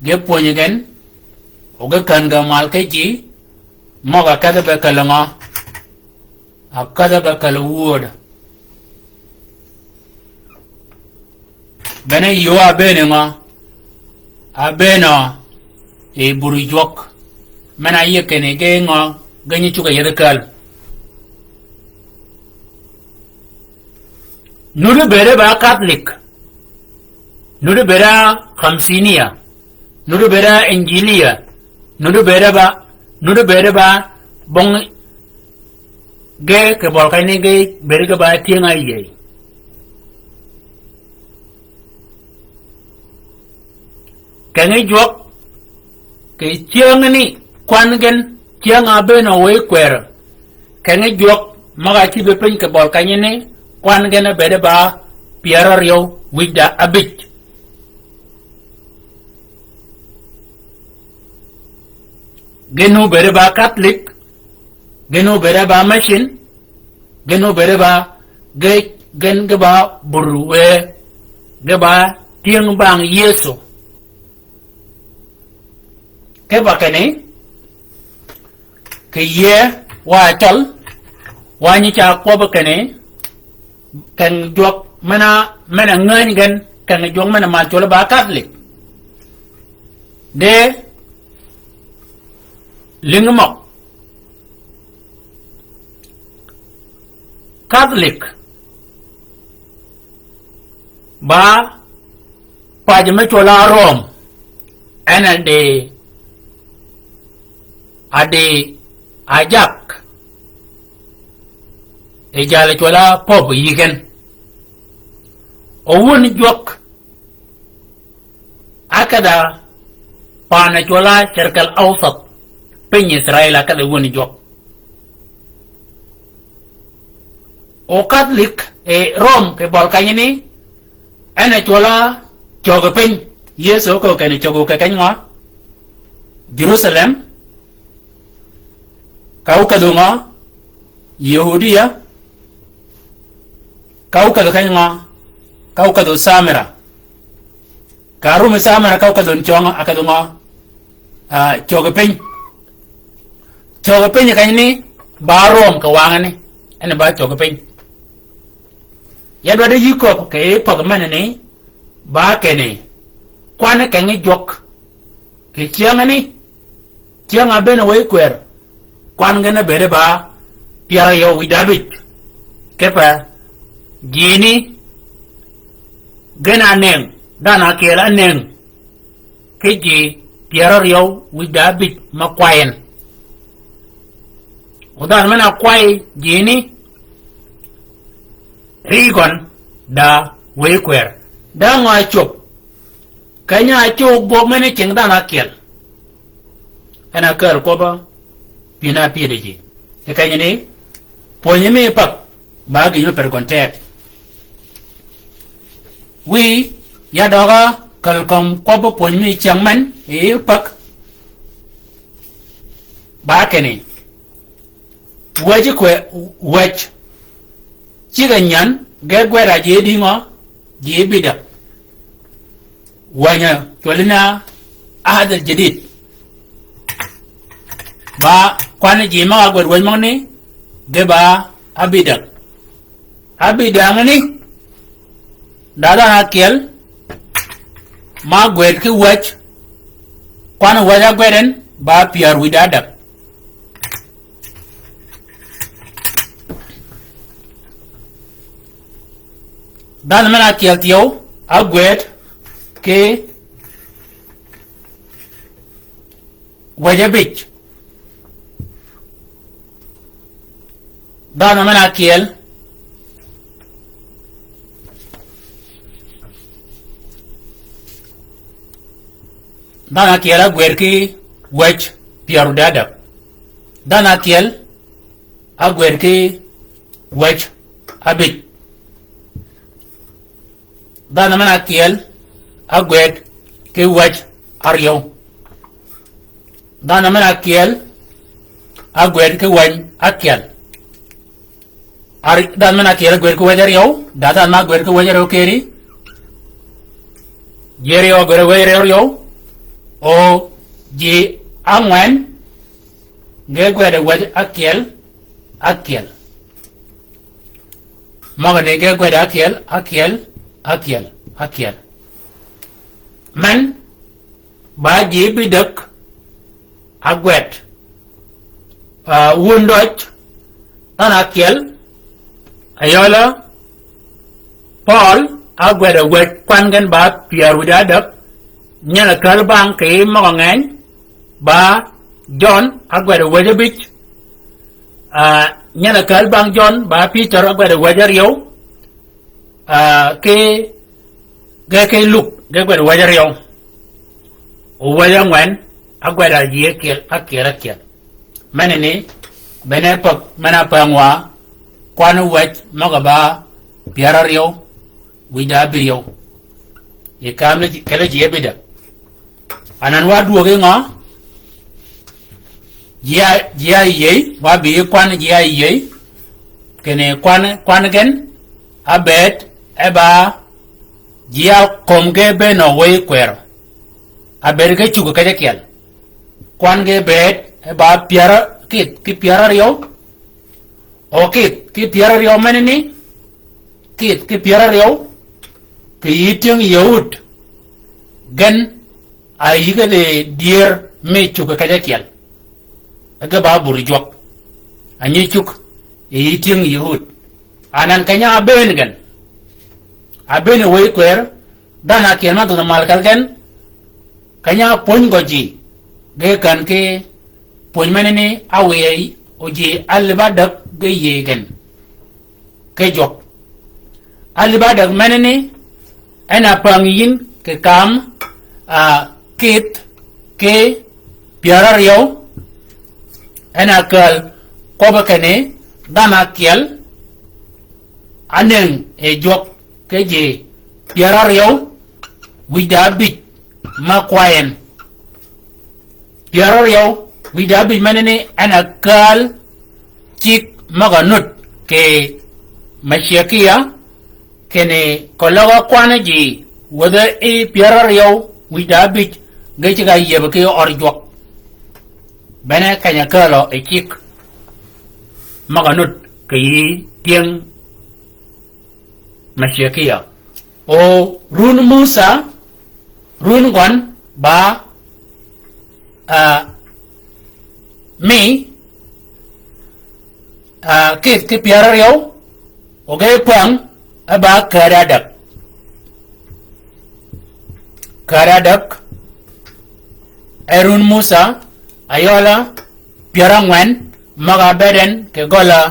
Ge pwönyi gen, o ge kän ge mal ki ji, møg-a kedhe be käl ngø? A kedhe be käl wööd. Bene yöö a bëëne ngø? A bëënø yi bur jwøk. Men-a yie kinni ge ngø, ge nyi cugg-a yethi kääl. Nuti bëëde ba Catholic. Nuti bëëde a Khamsiniya. Nuti bëëde a Injiliya. Nuti bëëde ba, nuti bëëde ba bong ge kì bøl keny ni ge bëëde ge ba tyëng-a yïëy. Kengi jwøk, kì cyängani kwan gen cyäng-a bëënø wëy kwërø. Kengi jwøk møg-a cïbe piny kì bøl kenyani, kwan gen a bëëde ba pyär áryew wïj da ábïj. Gen obëëde ba Catholic, gen obëëde ba mission, gen obëëde ba, ge, gen ge ba bur wë, ge ba tyëng bang Yëso. Kipe kinni, kì yie wa cøl, wa nyi ca kwøbbi kinni, keng jwøk men-a, men-a ngäny gen, keng jwøk men-a mal cwøl ba Catholic. De, lïngi møg. Catholic. Ba pac me cwøl-a Röm, en a di, a di ajag, yi jal cwøl-a Pope yï gen. O wun jwøk, ákedh-a pan-a cwøl-a Sharq al-Awsat, piny Israel ákedh-a wun jwøk. O Catholic, e Röm kì bøl kenyani, en a cwøl-a cöggi piny. Yëso ko kenni cöggi kì keny ngø? Jerusalem. Ka ókedhi ngø? Yahudiya. Ka ókedhi keny ngø? Ka ókedhi Samira. Ka árum Samira ka ókedhi cøngø, ákedhi ngø? Ah, cöggi piny. Cöggi piny kenyani ba Röm kì wangani. En ba cöggi piny. Ya dwaddi yï köbbi kì pödhi menani, ba kinni, kwan kengi jwøk. Kì cyängani, cyäng-a bëënø wëy kwërø, kwan gen a bëëde ba pyär áryew wïj da ábïj. Kipe, jini, gen a nëng, dhanhø ákyel a nëng, ki ji pyär áryew wïj da ábïj ma kwayen. O dhanhø men-a kwayi jini, ri gøn da wëy kwer. Da ngø a cöb? Keny-a ácög gwøg men-a cing dhanhø ákyel. En a kääl kwøbb-a pyën-a pyëddi ji. Kì kenyani, pwönyi mi päg, ba gïn me per gøn teg. Wiy, ya døg-a kääl kömi kwøbb pwönyi mi cyäng men, yi päg. Ba kinni. Wäjji kwe, wäj. Cigg-a nyän, ge gwed-a ji dïngø, ji bïdäg. Wäny-a cwøl ni-a Ahad al-Jadid. Ba kwan ji møg-a gwed wäj møgani, ge ba ábïdäg. Ábïdängani, da dhanhø ákyel, ma gwed ki wäj, kwan wäj ágwed en, ba pyär wïj da ádäg. Dhanhø men-a ákyel thyew, ágwed ki wäj ábïj. Dhanhø men-a ákyel. Dhanhø ákyel ágwed ki wäj pyär wïj da ádäg. Dhanhø ákyel ágwed ki wäj ábïj. Dhanhø men-a ákyel, ágwed ki wäj áryew. Dhanhø men-a ákyel, ágwed ki wäny ákyel. Ar-, dhanhø men-a ákyel ágwed ki wäj áryew, da dhanhø men-a ágwed ki wäj áryew keri. Ji áryew ágwed ki wäj áryew. O ji ángwen, ge gwed wäj ákyel, ákyel. Møgani ge gwed ákyel, ákyel, ákyel, ákyel. Men, ba ji bïdäg, ágwed. Ah, wun døj, dhanhø ákyel, ayøla, Pøøl, ágwed wäj kwan gen ba pyär wïj da ádäg, nyel-a kääl bang ki møg-a ngeny, ba Jøn, ágwed wäj ábïj, ah, nyel-a kääl bang Jøn, ba Pïtør, ágwed wäj áryew, ah, ki, ge ki Luk, ge gwed wäj áryew. O wäj ángwen, ágwed-a ji ákyel, ákyel, ákyel. Menani, bene päg, men-a päng wa, kwan wäj, møg-a ba, pyär áryew, wïj da ábïryew. Yi kam ni kelli ji ábïdäg. Anan wa dwöög yi ngø? Ji a, ji a yïëy, wa bï kwan ji a yïëy. Kinni kwan, kwan gen, ábëëd, e ba, ji a kömi ge bëën wëy kwer. Ábëëd ge cuggi kej ákyel. Kwan ge bëëd, e ba pyär, kïdhi, ki pyär áryew. O kïdhi, ki pyär áryew menani, kïdhi, ki pyär áryew, kì yï tyëng Yëhud, gen, a yï kedhi dyër mi cuggi kej ákyel. E ge ba bur jwøk. A nyi cuggi, yï tyëng Yëhud. Anan keny-a ábëën gen. Ábëën wëy kwer, dhanhø ákyel ma dhødhø mal kal gen, keny-a pwöny gø ji, ge kän ki pwöny menani áwiy o ji álïb ádäg ge yïëy gen. Ki jwøk. Álïb ádäg menani, en a päng yïn kì kam, ah, kïdhi, ki pyär áryew, en a kääl kwøbbi kinni, dhanhø ákyel, ánëng yi jwøk ki ji pyär áryew, wïj da ábïj, ma kwayen. Pyär áryew, wïj da ábïj menani en a kääl cigg møg-a nud kì Macekiya, kinni keløg á kwan ji wädhi yi pyär áryew, wïj da ábïj, ge cigg-a yieb ki ød jwøk. Bene keny-a kääl yi cigg møg-a nud kì yï tyëng Macekiya. O run Musa, run gøn ba, ah, mi, ah, kïdhi ki pyär áryew, o ge päng, e ba kääddi ádäg. Kääddi ádäg, e run Musa, ayøla pyär ángwen, møg-a ábëëd en kì gøl-a,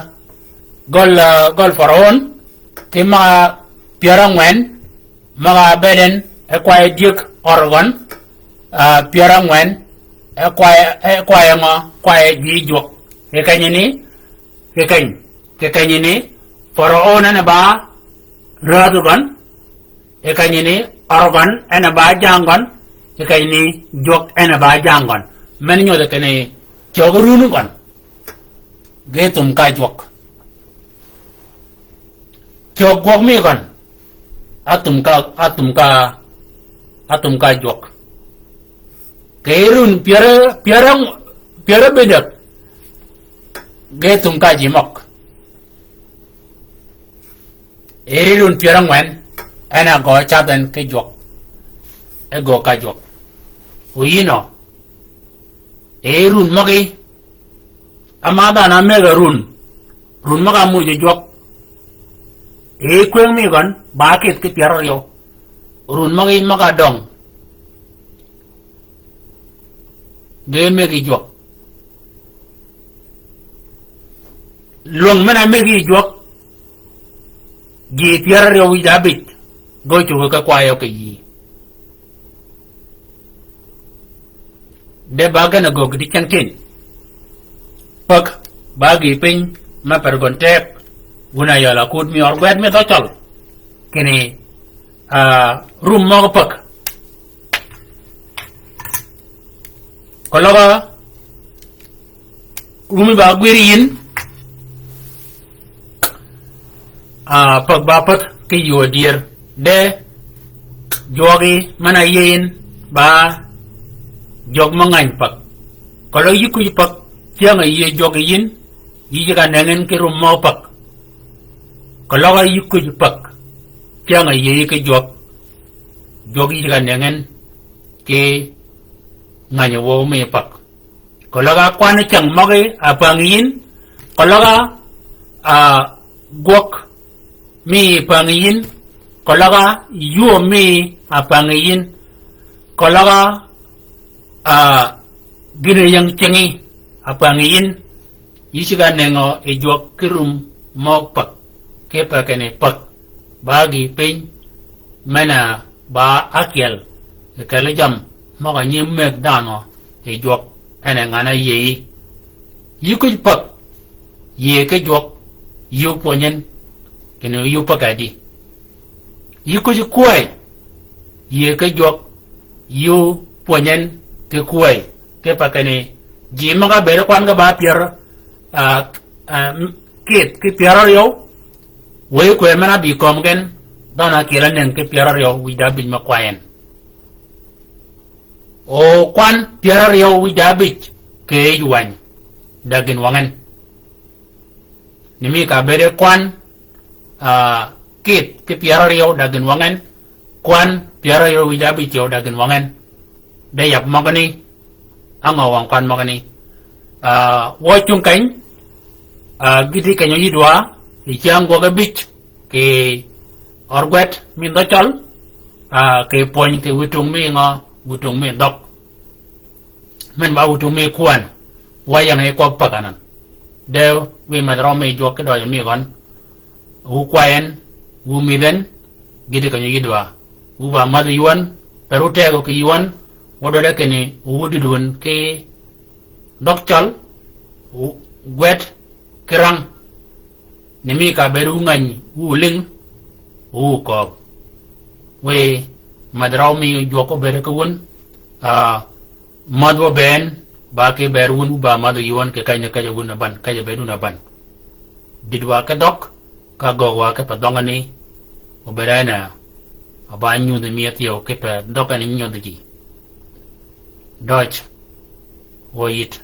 gøl-a, gøl Faraon, ki møg-a pyär ángwen, møg-a ábëëd en, e kwaye dyëg ørgøn, a, pyär ángwen, e kwaye, e kwaye ngø, kwaye jwi jwøk. Kì kenyini, kì keny, kì kenyini, Faraon en e ba räädh gøn, kì kenyini, ørgøn en e ba jang gøn, kì kenyini, jwøk en e ba jang gøn. Men nyodhi kinni, cøg run gøn. Ge thum ka jwøk. Cøg gwøg mi gøn. Athum ka, athum ka, athum ka jwøk. Kì run pyär, pyär, pyär ábïdäg. Ge thum ka ji møg. Eri run pyär ángwen, en a gø cadh en ki jwøk. E gø ka jwøk. Oyinø. Eri run møgi, Ama dhanhø ámëgg-a run. Run møg-a ámuuj jwøk. E kwëng mi gøn, ba kidh ki pyär áryew. Run møgi møg-a døng. Ge mëggi jwøk. Lwäng men-a mëggi jwøk. Ji pyär áryew wïj da ábïj. Ge ócuggi ki kwayø kì yïí. De ba gen-a göggi di ceng tin. Päg, ba gïï piny, me per gøn teg, wun a yøl a kud mi ørgwed mi dhø cøl. Kinni, a, rum møg-a päg. Keløg-a, rumi ba gwir yïn, a, päg ba päg ki yöö dyër. De, jwøgi men-a yïëy yïn, ba, jwøg mø ngäny päg. Keløg yï kuj päg, cyäng-a yïëy jwøgi yïn, yï ceg-a nëngi ki rum mø päg. Keløg-a yï kuj päg, cyäng-a yïëy ki jwøg, jwøg yï ceg-a nëngi ki ngäny wøw mi päg. Keløg-a kwan cyäng møgi a päng yïn, keløg-a, a, gwøg mi päng yïn, keløg-a yöö mi a päng yïn, keløg-a, a, gïn-a ying cingi a päng yïn, yï ceg-a nëngø yi jwøk ki rum mø päg, ki päg kinni päg, ba gïï piny, men-a ba ákyel, kì kelli jammì møg-a nyi mëgg dhanhø yi jwøk, en e ngan-a yïëy. Yï kuj päg, yïëy ki jwøk, yï ópwönyi en, kinni yï ópäg adi. Yï kuj kwäy, yïëy ki jwøk, yï ópwönyi en ki kwäy, ki päg kinni, ji møg-a bëëd kwan ge ba pyär, a, a, m-, kidh ki pyär áryew, wëy kwëy men-a bï kömi gen, dhanhø ákyel ánëng ki pyär áryew wïj da ábïj me kwayø en. O kwan pyär áryew wïj da ábïj, kì yij wäny, da gïn wøngen. Ni mi ka bëëde kwan, a, kidh ki pyär áryew da gïn wøngen, kwan pyär áryew wïj da ábïj cøw da gïn wøngen. De yab møgani, á ngø wøng kwan møgani. A, wø cung keny, a, gïti keny-a yïdwa, yi cyäng gwøg ábïj, kì ørgwed mi dhø cøl, a, kì pwöny kì witung mi ngø, witung mi dhøg. Men ba witung mi kwän, wa ying yi kwøb päg anan. De wiy mädh røw mi jwøk ki døjø mi gøn. Wu kwayø en, wu mïdh en, gïti keny-a yïdwa. Wu ba mädh yïwøn, per wu tegø kì yïwøn, wa dwaddi kinni, wu dïd wun ki dhøg cøl, wu gwed, ki rang. Ni mi ka bëëd wu ngäny, wu lïng, wu kööb. Wiy mädh røw mi jwøk óbëëd ki wun, a, mädh wa bënn, ba ki bëëd wun, wu ba mädh yïwøn kì keny-a keny-a wun a bän, keny-a bëëd wun a bän. Dïdwa ki dhøg, ka gögwa kipe dhøngani, obed en a, a ba nyudhi mi áthyew kipe dhøgani nyudhi ji. Døj, wø yït,